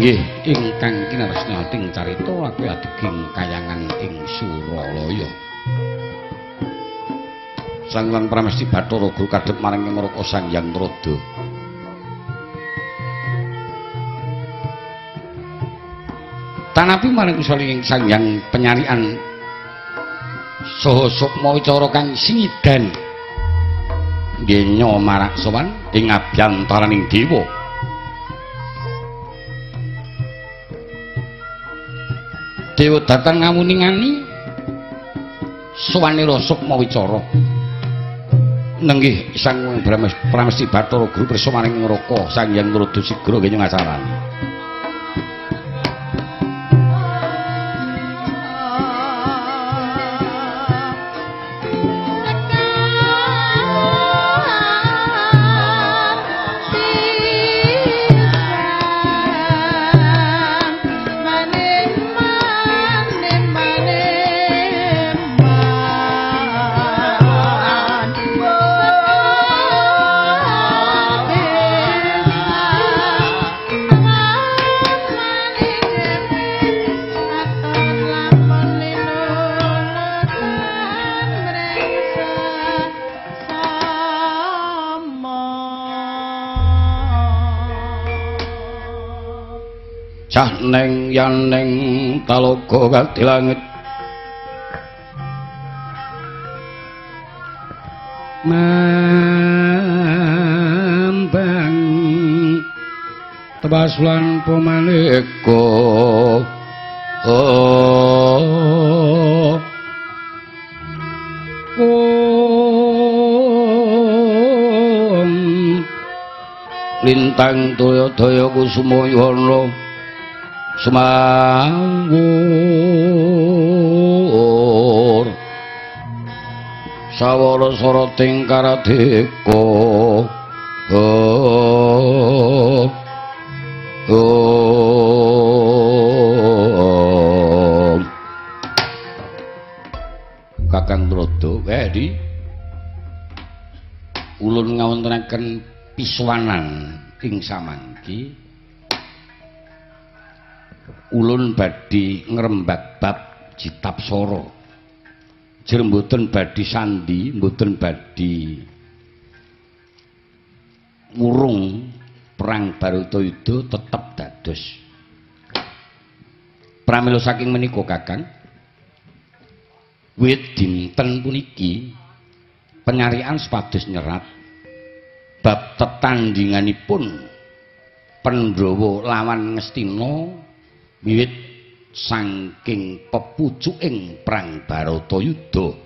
Inggih ingkang kinaresna ting carita laku adeging kayangan ing Suralaya. Sang Hyang Pramesti Bathara Guru kadhep marang Neraka Sang Hyang Narada. Tanapi marang kusali Sang Hyang penyarian saha sukma wicara kang singidan ngenya marak sowan ing abyantaraning dewa. Dewa datang ngawuningani sowanira sukma wicara. Nenggih Sang Pramesti Bathara Guru pirsa maring neraka Sang Hyang Narada sigra ngenya ngacarani. Cah neng yaneng talaga kadi langit mambang tepas lan pemaneka lintang daya-daya kusuma yono sumawur sawara sarating karadika Kakang Narada wedi ulun ngawontenaken pisuwanan ing samangki. Ulun badhe ngrembak bab Jitapsara. Jer mboten badhe sandi, mboten badhe wurung perang Baratayuda tetep dados. Pramila saking menika Kakang, wit dinten puniki penyarian supados nyerat bab tetandinganipun Pandhawa lawan Ngastina wiwit saking pepucuking perang Baratayuda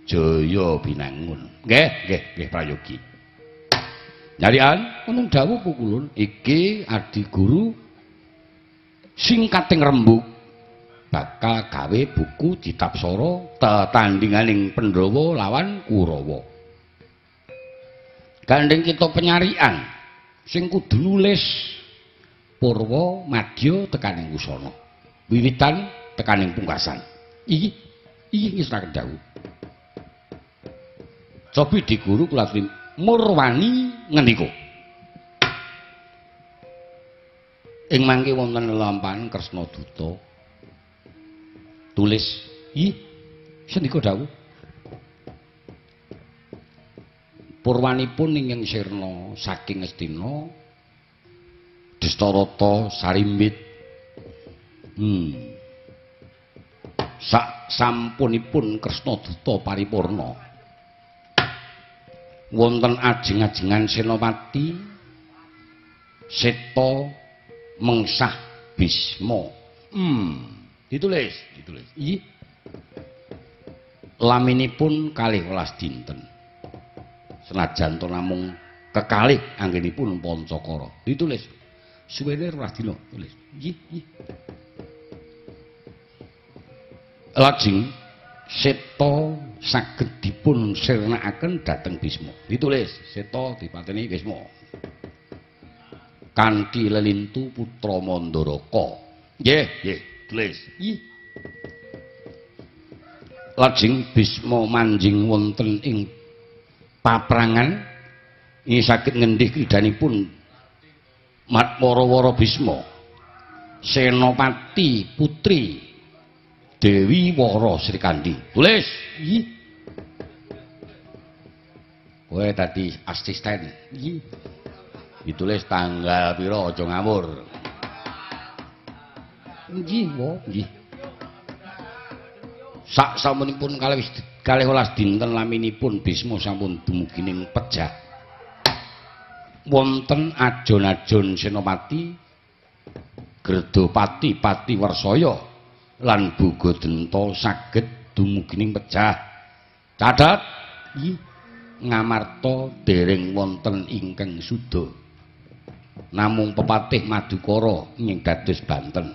Jaya Binangun. Nggih, nggih, nggih prayogi. Nyarian wonten dawuh pukulun iki adi guru singkating rembug bakal gawe buku Jitapsara tetandinganing Pandhawa lawan Kurawa. Gandeng kita penyarian sing kudu nulis purwa madya tekaning wusana, wiwitan tekaning pungkasan. Iki iki ngestokaken dawuh. Cobi diguru kula murwani ngendika. Ing mangke wonten lelampahan Kresna Duta. Tulis iki sendika dawuh. Purwanipun ingkang sirna saking Ngastina Destarata Sarimbit. Sak sampunipun Kresna Duta paripurna wonten ajeng-ajengan Senopati Seta mengsah Bisma. Ditulis, ditulis. Iki laminipun 12 dinten. Senajan to namung kekalih anggenipun Pancakara. Ditulis. Suwene 12 dina, tulis. Nggih, nggih. Lajeng Seta saged dipun sirnakaken dhateng Bisma. Ditulis Seta dipateni Bisma. Kanthi lelintu putra Mandaraka. Nggih, nggih, tulis. Nggih. Lajeng Bisma manjing wonten ing paprangan ini saged ngendih kridanipun Matwara-wara Bisma. Senopati Putri Dewi Wara Srikandhi. Tulis. Nggih. Kowe dadi asisten. Nggih. Ditulis tanggal pira aja ngawur. Nggih, nggih. Sak samunipun kalih welas dinten laminipun Bisma sampun dumugi ning pejah. Wonten ajon-ajon Senopati Gredopati Pati Warsaya lan Bogodenta saged dumugi ning pejah. Catet nggih, ngamarta dereng wonten ingkang suda. Namung pepatih Madukara ing dados Banten.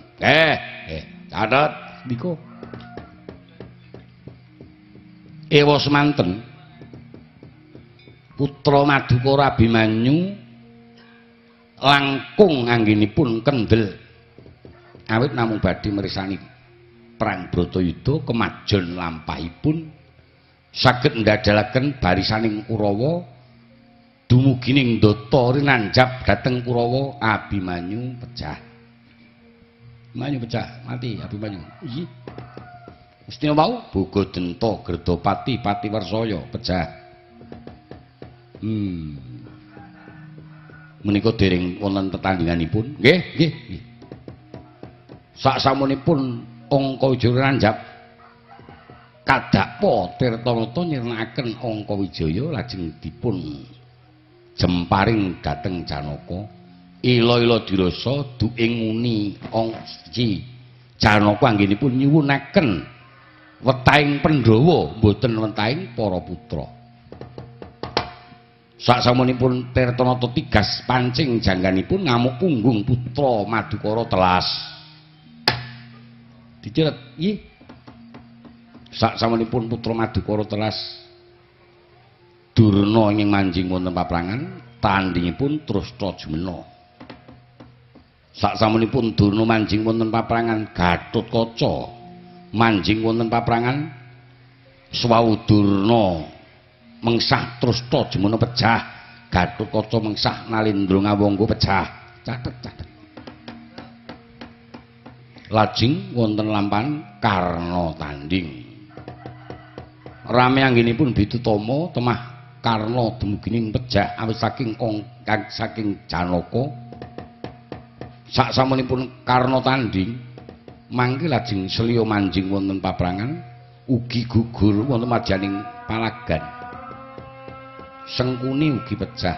Catet niku. Ewa semanten putra Madukara Abimanyu langkung anggenipun kendel awit namung badhe mirsani perang Bratayuda kemajon lampahipun saged ndadalaken barisaning Kurawa dumugi ning Ndata rinanjap dhateng Kurawa. Abimanyu pecah. Abimanyu pecah, mati Abimanyu. Nggih. Mesti wau Bogodenta Gredopati Pati Warsaya pecah. Menika dereng wonten tetandinganipun. Nggih, nggih, nggih. Sak samunipun Angkawijaya nanjap kadakpa Tirtanata nyirnakaken Angkawijaya lajeng dipun jemparing dhateng Janaka. Ila-ila dirasa duke nguni Angji Janaka anggenipun nyuwunaken wetahing Pandhawa mboten wetahing para putra. Sak samunipun Tirtanata tigas pancing jangganipun ngamuk punggung putra Madukara telas. Diceret nggih. Sak samunipun putra Madukara telas Durna ing manjing wonten paprangan tandingipun Trusna Jumena. Sak samunipun Durna manjing wonten paprangan Gatotkaca manjing wonten paprangan swau Durna mengsah Trusna Jumena pejah, Gatotkaca mengsah Nalindra Ngawangga pejah. Catet catet. Lajeng wonten lampahan Karna tanding. Rame anggenipun Bitutama temah Karna dumugi pejah awit saking saking Janaka. Sak samunipun Karna tanding mangke lajeng Selya manjing wonten paprangan ugi gugur wonten majaning palagan. Sengkuni ugi pejah.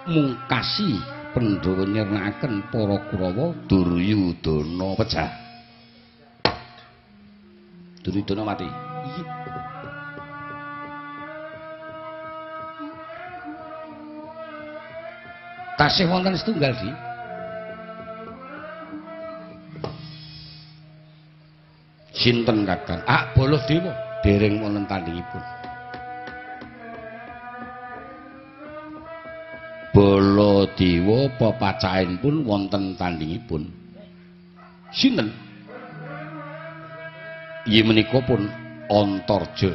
Mungkasi Pandhawa nyirnakaken para Kurawa Duryudana pejah. Duryudana mati. Tasih wonten setunggal sih. Sinten Kakang? Ah, Baladewa dereng wonten tandingipun. Baladewa pepacahanipun wonten tandingipun. Sinten? Inggih menika pun Antarja.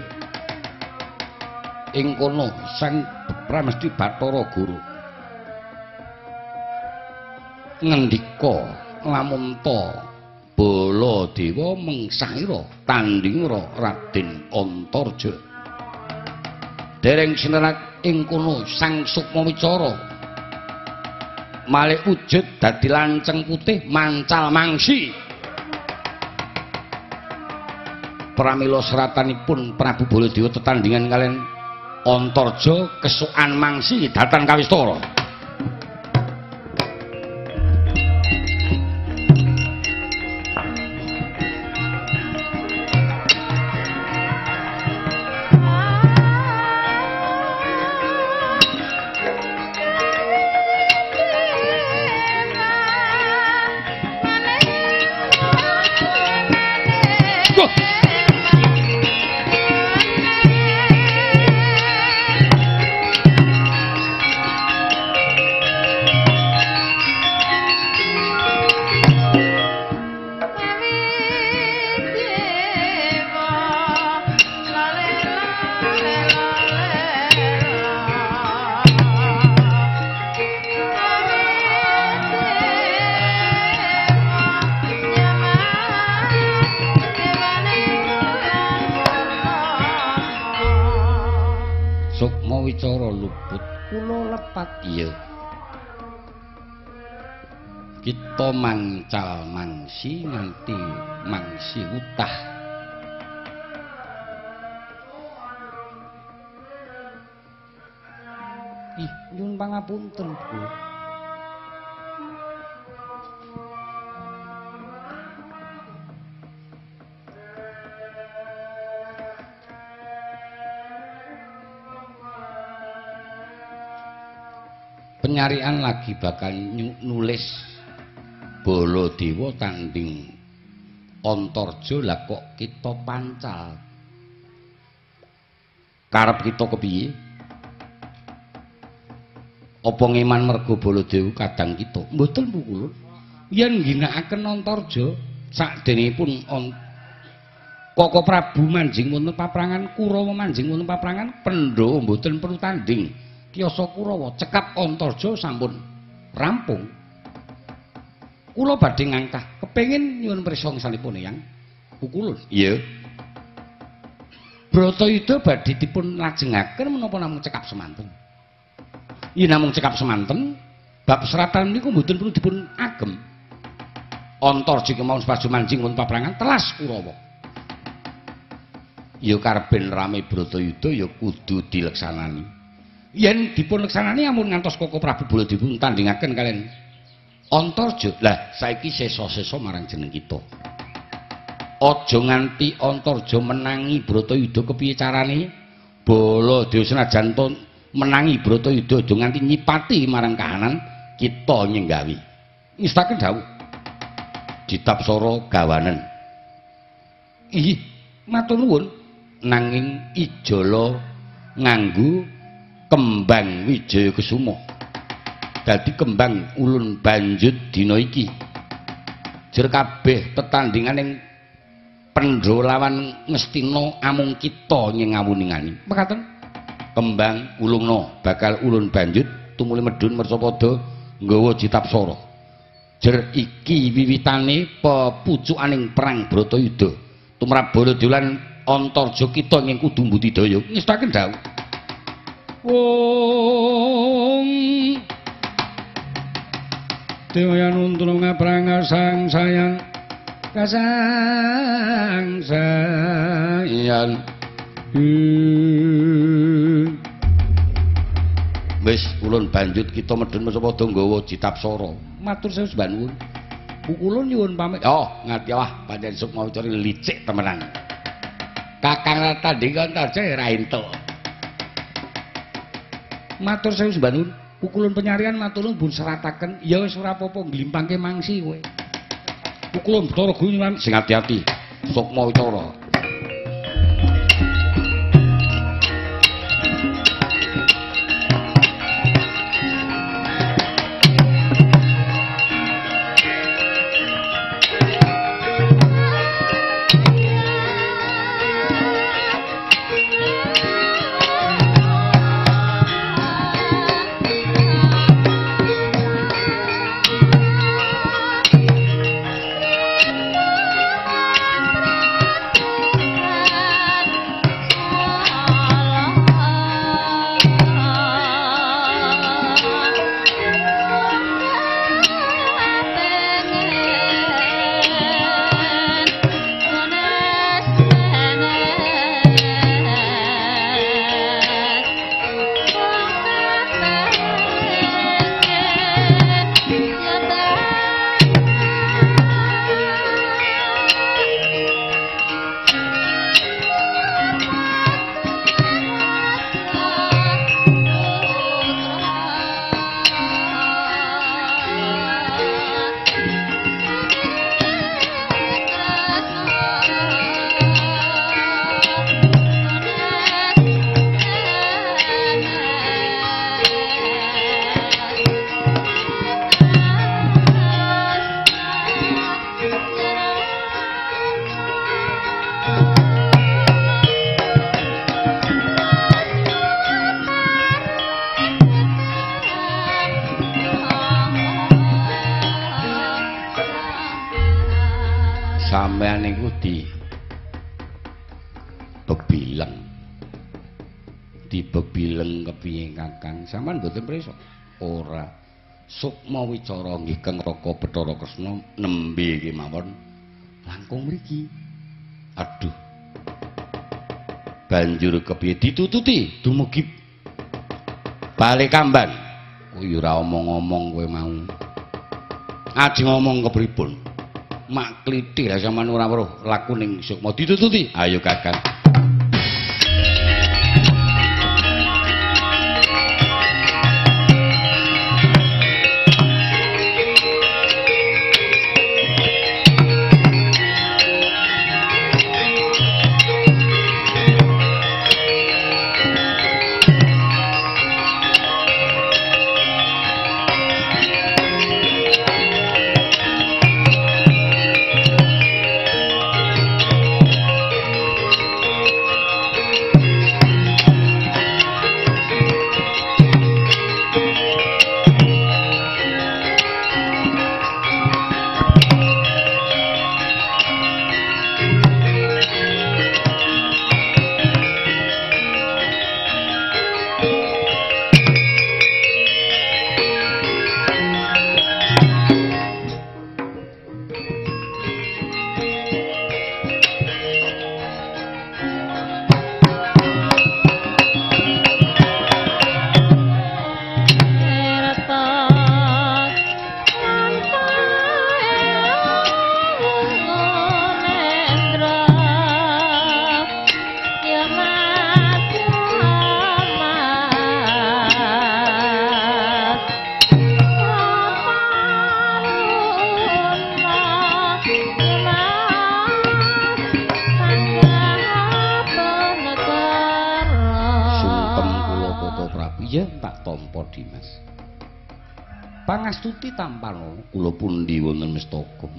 Ing kono Sang Pramesti Bathara Guru ngendika lamun ta Baladewa mengsahira tandingira Raden Antarja. Dereng sinerat ing kono Sang Sukma Wicara malih wujud dadi lanceng putih mancal mangsi. Pramila seratanipun Prabu Baladewa tetandingan kalian Antarja kesukan mangsi datan kawistara. luput, kula lepat. Iya. Kita mancal mangsi nganti mangsi utah. Ih, nyuwun pangapunten, Bu. Penyarian lagi bakal nulis Baladewa tanding Antarja, lah kok kita pancal. Karep kita kepiye? Apa ngeman mergo Baladewa kadang kita? Mboten Bu kula. Yen ngginakaken Antarja sakdenipun Koko Prabu manjing wonten paprangan, Kurawa manjing wonten paprangan, Pandhawa mboten perlu tanding. Kiyasa Kurawa cekap Antarja sampun rampung. Kula badhe ngangkah kepengin nyuwun prisa ngesanipun Eyang Pukulun. Iya. Bratayuda badhe dipun lajengaken menapa namung cekap semanten? Yen namung cekap semanten, bab seratan niku mboten perlu dipun agem. Antarja kemawon sepajo manjing wonten paprangan telas Kurawa. Ya karben rame Bratayuda ya kudu dileksanani. Yen dipun leksanani ampun ngantos Koko Prabu Baladewa tandingaken kalian Antarja. Lah saiki sesa-sesa marang jeneng kita. Aja nganti Antarja menangi Bratayuda kepiye carane? Baladewa senajan to menangi Bratayuda aja nganti nyipati marang kahanan kita nyenggawi. Ngestaken dawuh. Ditapsara gawanen. Ih, matur nuwun nanging ijala nganggo kembang Wijaya Kesuma. Dadi kembang ulun banjut dina iki. Jer kabeh tetandingan ing Pandhawa lawan Ngastina amung kita nyengawuningani. Mekaten kembang ulungna bakal ulun banjut tumuli medhun mercapada nggawa Citapsara. Jer iki wiwitane pepucukaning perang Bratayuda. Tumrap Baladewa lan Antarja kita ing kudu mbudidaya. Ngestaken dawuh. Wong Dewayan untung ngaprang sang sayang kasang sayang. Wis ulun banjut kita medhun padha nggawa Citapsara. Matur sewu sembah nuwun. Pukulun nyuwun pamit. Oh, ngerti wah pancen sukma wicara licik temenan. Kakang tanding Antarja ora entuk. Matur sewu sembah nuwun. Pukulun penyarian matur nuwun serataken. Ya wis ora apa-apa ngglimpangke mangsi kowe. Pukulun Bathara Guru nyuwun sing ati-ati. Sukma wicara. Sampeyan niku di bebileng Dibebileng kepiye Kakang? Sampeyan mboten prisa? Ora. Sukma wicara nggih Kang Raka Bathara Kresna nembe kemawon langkung mriki. Aduh. Banjur kepiye ditututi dumugi bale kamban. Kuwi ora omong-omong kowe mau. Aji ngomong kepripun? Mak klithih lah sampeyan ora weruh lakuning sukma ditututi. Ayo Kakang. Dimas. Pangastuti tampano kula pundi wonten mestaka.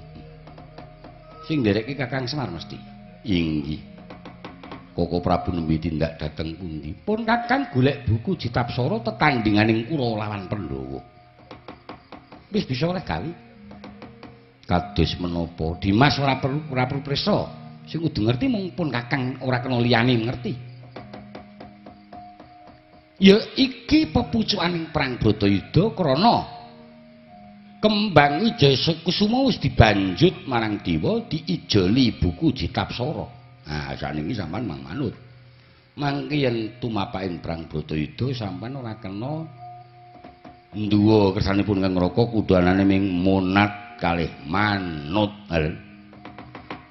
Sing ndereke Kakang Semar mesti. Inggih. Koko Prabu nembe tindak dhateng pundi? Pun Kakang golek buku Jitapsara tetandhinganing Kurawa lawan Pandhawa. Wis bisa oleh gawe. Kados menapa? Dimas ora perlu prisa. Sing kudu ngerti mung pun Kakang ora kena liyane ngerti. Ya iki pepucukaning perang Bratayuda krana Kembang Wijaya Kusuma wis dibanjut marang dewa diijoli buku Jitapsara. Nah, sakniki sampean mang manut. Mangke yen tumapaking perang Bratayuda sampean ora kena nduwa kersanipun Kang Raka kudu anane ming monat kalih manut.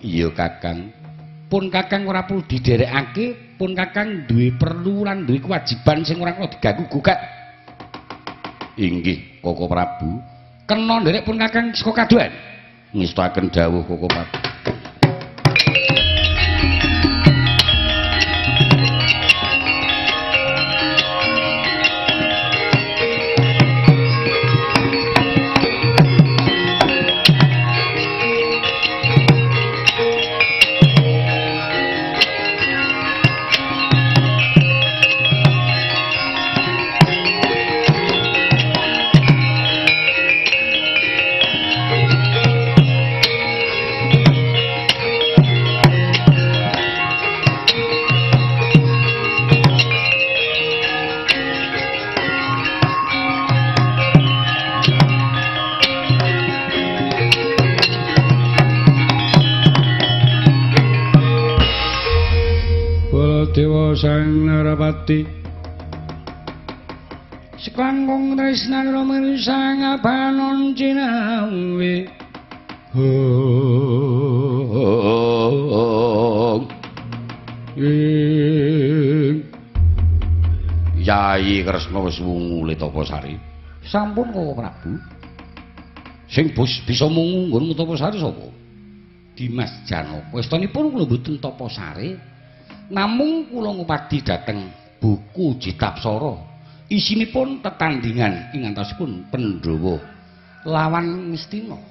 Iya Kakang. Pun Kakang ora perlu didherekake, pun Kakang duwe perlu lan duwe kewajiban sing ora kena diganggu gugat. Inggih, Koko Prabu. Kena nderek pun Kakang saka kaduhan. Ngestakaken dawuh Koko Prabu. Dewa Sang Narapati seklangkung tresna sang abanon cinawe Yai Kresna wis wungu le Tapa Sari. Sampun Koko Prabu. Sing bisa mungu nggon Tapa Sari sapa? Dimas Janaka. Estunipun kula mboten Tapa Sari. Namung kula ngupadi dhateng buku Jitapsara. Isinipun tetandhingan ing antawisipun Pandhawa lawan Ngastina.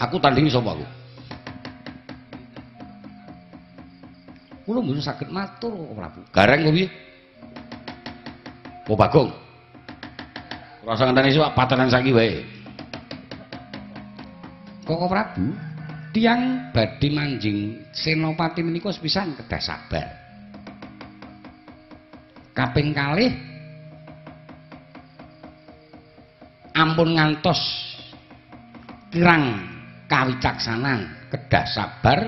Aku tandingi sapa aku? Kula mboten saged matur Koko Prabu. Gareng kok piye? Oh Bagong. Ora usah ngenteni sik patenan saiki wae. Koko Prabu, tiyang badhe manjing Senopati menika sepisan kedah sabar. Kaping kalih ampun ngantos kirang kawicaksanan, kedah sabar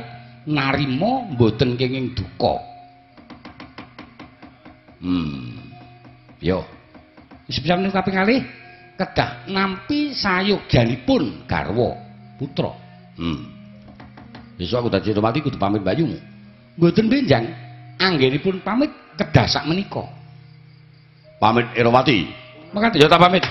narima mboten kenging duka. Yo. Sepisan niku kaping kalih kedah nampi sayogyanipun garwa putra. Besok aku dadi Senopati kudu pamit mbayumu. Mboten benjang, anggenipun pamit kedah sak menika. Pamit Irawati. Mekaten ya tak pamit.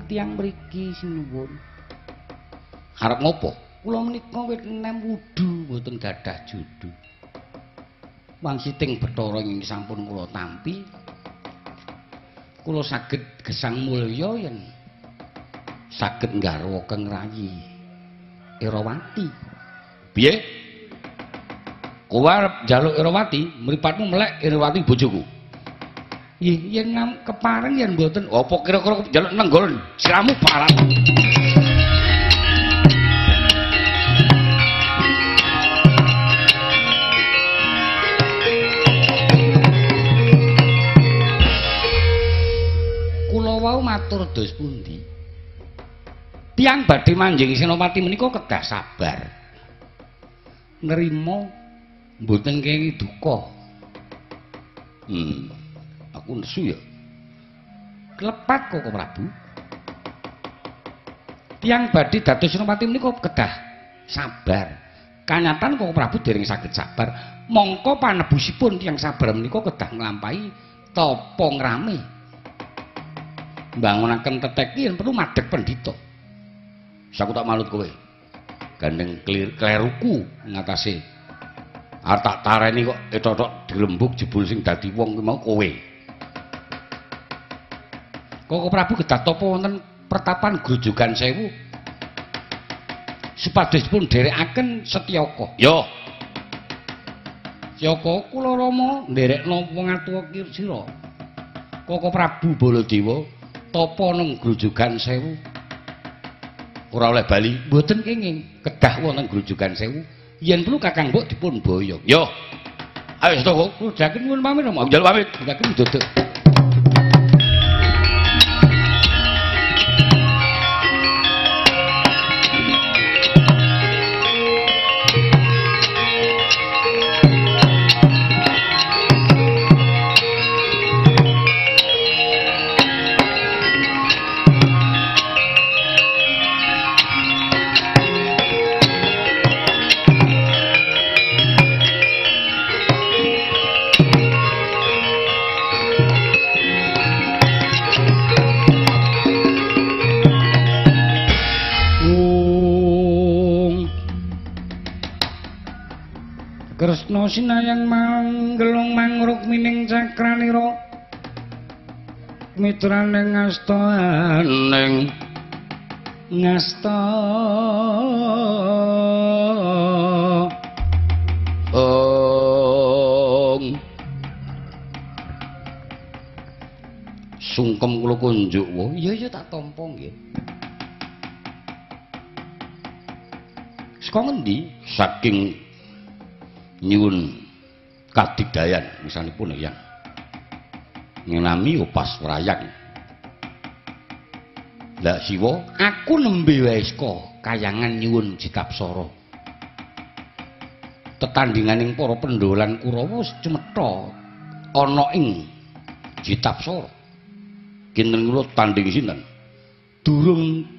Tiyang mriki sinuwun. Arep ngopo? Kula menika wit enem wudu mboten gadah judu. Wangsiting Bathara ing sampun kula tampi. Kula saged gesang mulya yen saged nggarwa keng rayi Irawati. Piye? Kowe arep njaluk Irawati, mripatmu melek Irawati bojoku. Nggih, yen kepareng yen mboten apa kira-kira njaluk nenggol siramu barat. Kula wau matur dos pundi? Tiyang badhe manjing Senopati menika kedah sabar. Nrima mboten kenging duka. Aku nesu ya. Klepat Koko Prabu. Tiyang badhe dados Senopati menika kedah sabar. Kanyatan Koko Prabu dereng saged sabar. Mongko panebusipun tiyang sabar menika kedah nglampahi tapa ngrame. Mbangunaken teteki yen perlu madheg pendhita. Wis aku tak manut kowe. Gandeng kleruku ngatasé. Arep tak tareni kok etotok dilembug jebul sing dadi wong kuwi mau kowe. Koko Prabu kedah tapa wonten pertapan Grojogan Sewu supadosipun dherekaken Setyaka. Yo. Setyaka kula Rama nderekno wong atuwa sira. Koko Prabu Baladewa tapa nang Grojogan Sewu. Ora oleh bali, mboten kenging, kedah wonten Grojogan Sewu. Yen perlu Kakang Mbok dipun boyong. Yo. Ayo Setyaka, kula nyuwun pamit Rama. Aku njaluk pamit. Kula dodok. Kresna sinayang manggelung mangrukmining cakranira mitraning astaning ngasta ong sungkem kula kunjuk wae. Iya iya tak tampa nggih. Saka ngendi? Saking nyuwun kadigdayan misanipun eyang ngenami opas wrayang. Lah Siwa, aku nembe wae saka kayangan nyuwun Jitapsara. Tetandinganing para Pandhawa lan Kurawa wis cetha ana ing Jitapsara. Kinten kula tanding sinten? Durung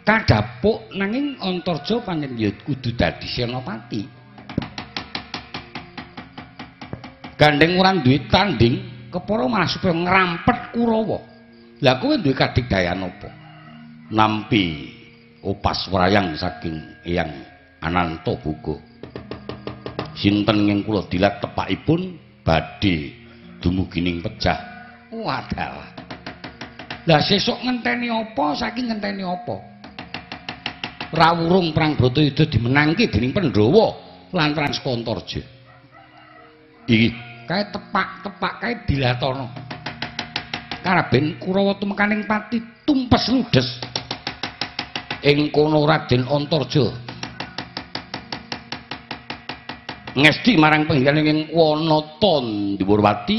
kadhapuk nanging Antarja pancen ya kudu dadi senopati. Gandeng ora duwe tanding, kepara malah supaya ngrampet Kurawa. Lah kowe duwe kadigdayan apa? Nampi opas wrayang saking Eyang Anantaboga. Sinten ing kula dilat tepakipun badhe dumugi ning pejah. Wadalah. Lah sesuk ngenteni apa? Saiki ngenteni apa? Rawurung perang Bratayuda dimenangke dening Pandhawa lantaran saka Antarja. Iki kae tepak-tepak kae dilatana. Karaben Kurawa tumekaning pati tumpes ludes. Ing kono Raden Antarja ngesti marang panggilan ing Wanata Ndhuwurwati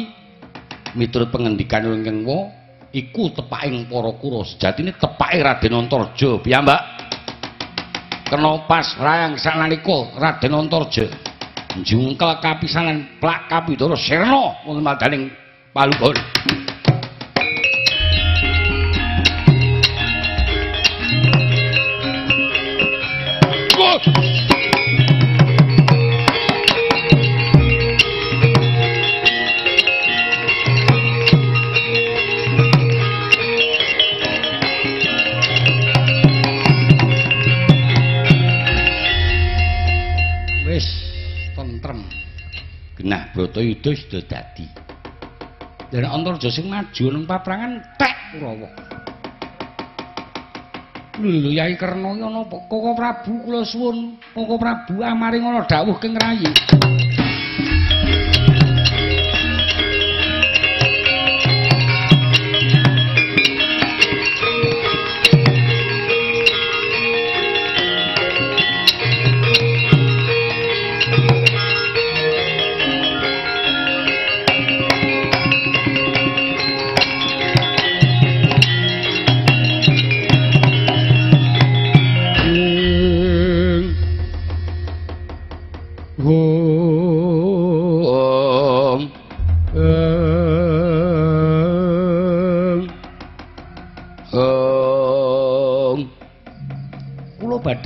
miturut pengendikan ingkang wa iku tepaking para Kura. Sejatine tepake Raden Antarja piyambak. Kena pas rayang sanalika Raden Antarja njungkel kapisanan plak kapidara sirna wonten madaning palugon. Wis tentrem. Genah Bratayuda sudah dadi. Dan Antarja sing maju nang paprangan tek Kurawa. Lho Yai Karna iki ana apa? Koko Prabu kula suwun, Koko Prabu amaring ana dawuh keng rayi.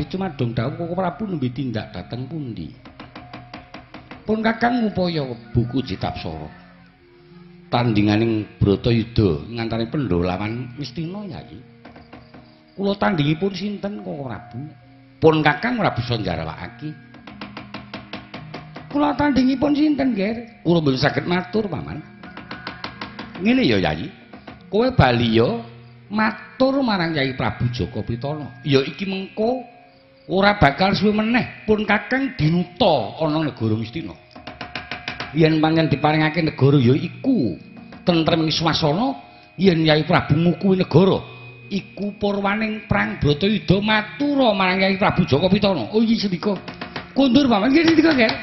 Cumadong dawuh Koko Prabu nembe tindak dhateng pundi? Pun Kakang ngupaya buku Citapsara. Tandinganing Bratayuda ngantane Pandhawa lawan Ngastina Yai. Kula tandingipun sinten Koko Prabu? Pun Kakang ora bisa njarwakake. Kula tandingipun sinten, Ger? Kula mboten saged matur, Paman. Ngene ya, Yai. Kowe bali ya matur marang Yai Prabu Jaka Pitana. Ya iki mengko ora bakal suwe meneh pun Kakang dinuta ana negara Ngastina. Yen pancen diparingake negara ya iku tentrem ing swasana, yen Yai Prabu ngukuhi negara iku purwaning perang Bratayuda matura marang Yai Prabu Jaka Pitana. Oh iya sendika. Kundur Paman, nggih sendika, Ger.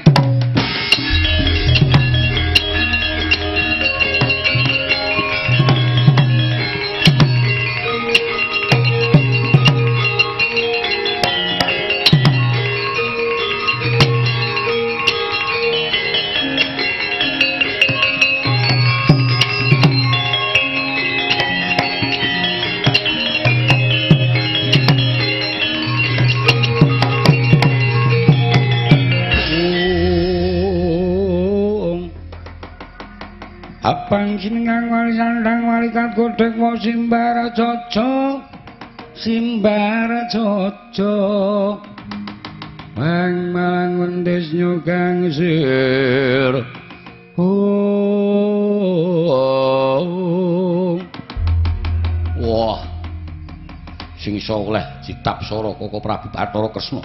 Apang jenengan wali sandang wali kat godhek wa simbara jojo simbara jojo bang malang wendis nyugang sir. Wah, sing iso oleh Citapsara Koko Prabu Bathara Kresna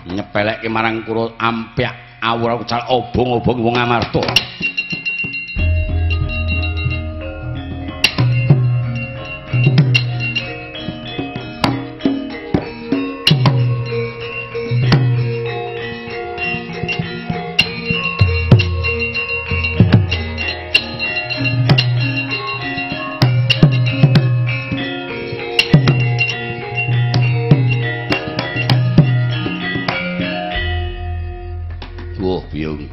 nyepelekke marang Kura ampyak awur cal obong-obong wong Amarta.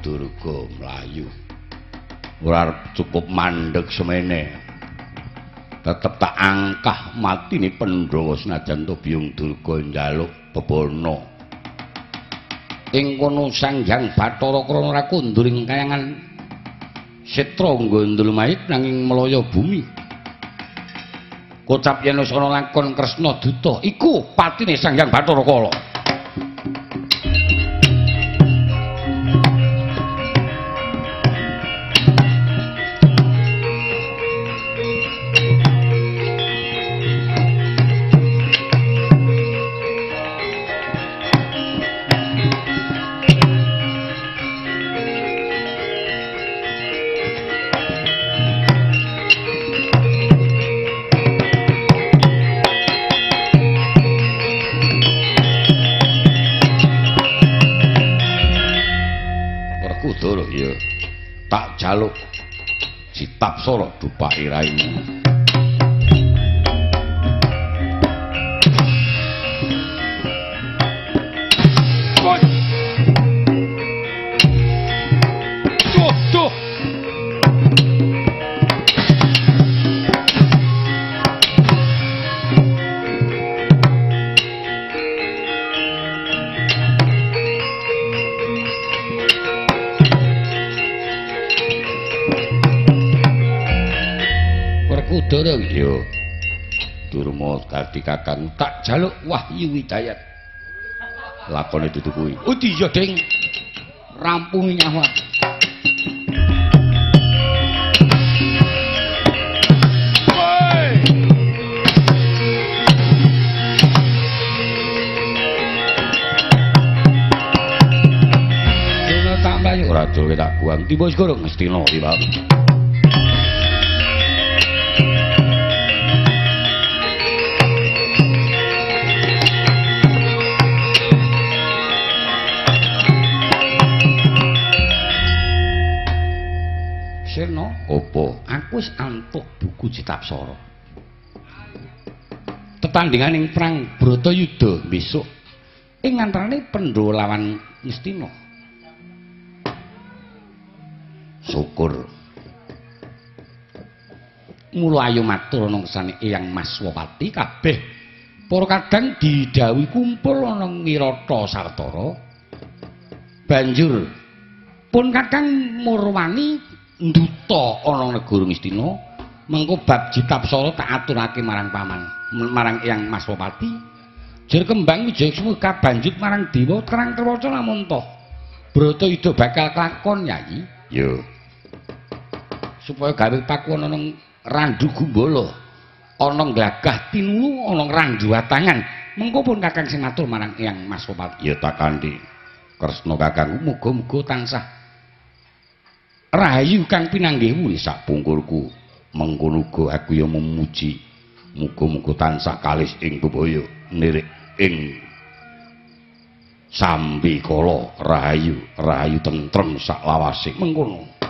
Durga mlayu ora cukup mandeg semene, tetep tak angkah matine Pandhawa senajan to Biyung Durga njaluk bebana. Ing kono Sang Hyang Bathara Krana ora kundur ing kayangan Setra nggondol mayit nanging mlaya bumi. Kocap yen wis ana lakon Kresna Duta iku patine Sang Hyang Bathara Kala. Tak jaluk Citapsara dupake raimu. Duh. Werkudara ya Durma dadi kakang tak jaluk wahyu hidayat. Lakone dudu kuwi. Oh iya, Ding. Rampungi nyawa. Dene tak mlayu ora dhewe tak buang. Tiba wis gorong Ngastina tiba. Sirna, opo? Aku wis antuk buku Citapsara. Tetandingan ing perang Bratayuda besok ing antarane Pandhawa lawan Ngastina. Syukur. Mula ayo matur ana ngersane Eyang Maswapati kabeh para kadang didhawuhi kumpul ana Ngirata Sartara. Banjur pun Kakang Murwani nduta ana negara Ngastina, mengko bab Citapsara tak aturake marang paman, marang Eyang Maswapati. Jer kembang Wijayasma kabanjut marang dewa terang trewaca lamun toh Bratayuda bakal kelakon Yayi. Ya. Supaya gawe pakuwon ana Randu Gumbala, ana Glagah Tinulu, ana Randu Watangan. Mengko pun Kakang sing matur marang Eyang Maswapati. Ya tak kanthi Kresna Kakangku muga-muga tansah rahayu kang pinanggih sak pungkurku. Mengkono uga aku ya memuji muga-muga tansah kalis ing bebaya nirik ing sambikala rahayu rahayu tentrem sak lawase. Mengkono.